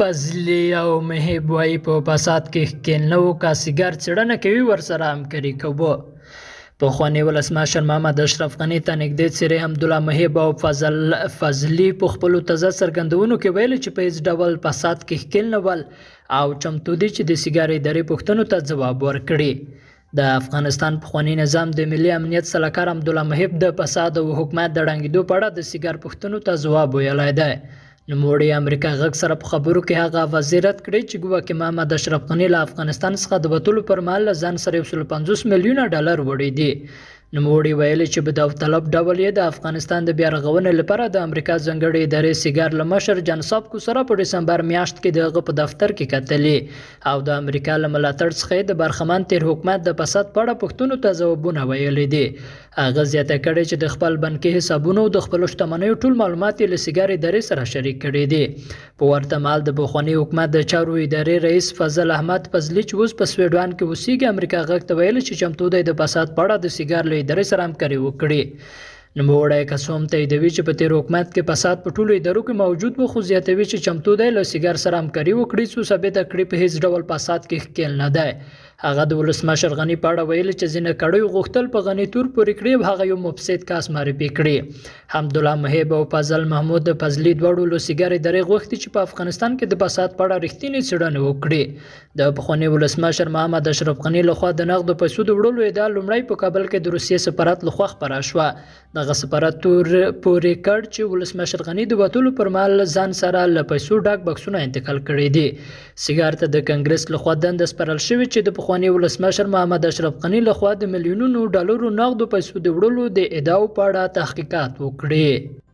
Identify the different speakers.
Speaker 1: فضلي او محب وايي په فساد کې ښکېل نه وو، که سیګار څېړنه کوي ورسره همکاري کوو. پخواني ولسمشر محمد اشرف غني ته نږدې څېرې حمدالله محب او فضل فضلي په خپلو تازه څرګندونو کې ویلي چې په هېڅ ډول فساد کې ښکېل نه ول او چمتو دي چې د سیګار ادارې پوښتنو ته ځواب ورکړي. د افغانستان پخواني نظام د ملي امنیت سلاکار عبدالله محب د فساد او حکومت د ړنګېدو په اړه د سیګار پوښتنو ته ځواب ویلی دی. نوموړي امریکا غږ سره په خبرو کې هغه اوازې رد کړې چې ګواکې محمد اشرف غني له افغانستان څخه د وتلو پر مهال له ځان سره 150 میلیونه ډالر وړي دي. نوموړي ویلي چې په داوطلب ډول یې د افغانستان د بیارغونې لپاره د امریکا ځانګړې ادارې سیګار له مشر جان ساپکو سره په ډسمبر میاشت کې د هغه په دفتر کې کتلي او د امریکا له ملاتړ څخه یې د برخمن تېر حکومت د فساد په اړه پوښتنو ته ځوابونه ویلي دي. هغه زیاته کړې چې د خپل بانکي حسابونو او د خپلو شتمنیو ټول معلومات یې له سیګار ادارې سره شریک کړي دي. په ورته مهال د پخواني حکومت د چارو ادارې رئیس فضل احمد فضلي چې اوس په سویډوان کې اوسیږي امریکا غږ ته ویلي چې چمتو دی د فساد په اړه د سیګار له ادارې سره همکاري وکړي. نوموړی که څه هم تاییدوي چې په تېر حکومت کې فساد په ټولو ادارو کې موجود و، خو زیاتوي چې چمتو دی له سیګار سره همکاري وکړي څو ثابته کړي په هېڅ ډول فساد کې ښکېل نه دی. هغه د ولسمشر غني په اړه ویلي چې ځینې کړیو غوښتل په غني تور پورې کړي او هغه یو مفسد کس معرفي کړي. حمدالله محب او فضل محمود فضلي دواړو له سیګار ادارې غوښتي چې په افغانستان کې د فساد په اړه رښتینې څېړنې وکړي. د پخواني ولسمشر محمد اشرف غني لخوا د نغدو پیسو د وړلو ادعا لومړی په کابل کې د روسیې سفارت لخوا خپره شوه. دغه سفارت تور پورې کړ چې ولسمشر غني د وتلو پر مهال له ځان سره له پیسو ډک بکسونه انتقال کړي دي. سیګار ته د کنګرس لخوا دنده سپارل شوې چې د پخواني ولسمشر محمد اشرف غني لخوا د میلیونونو ډالرو نغدو پیسو د وړلو د ادعاو په اړه تحقیقات وکړي.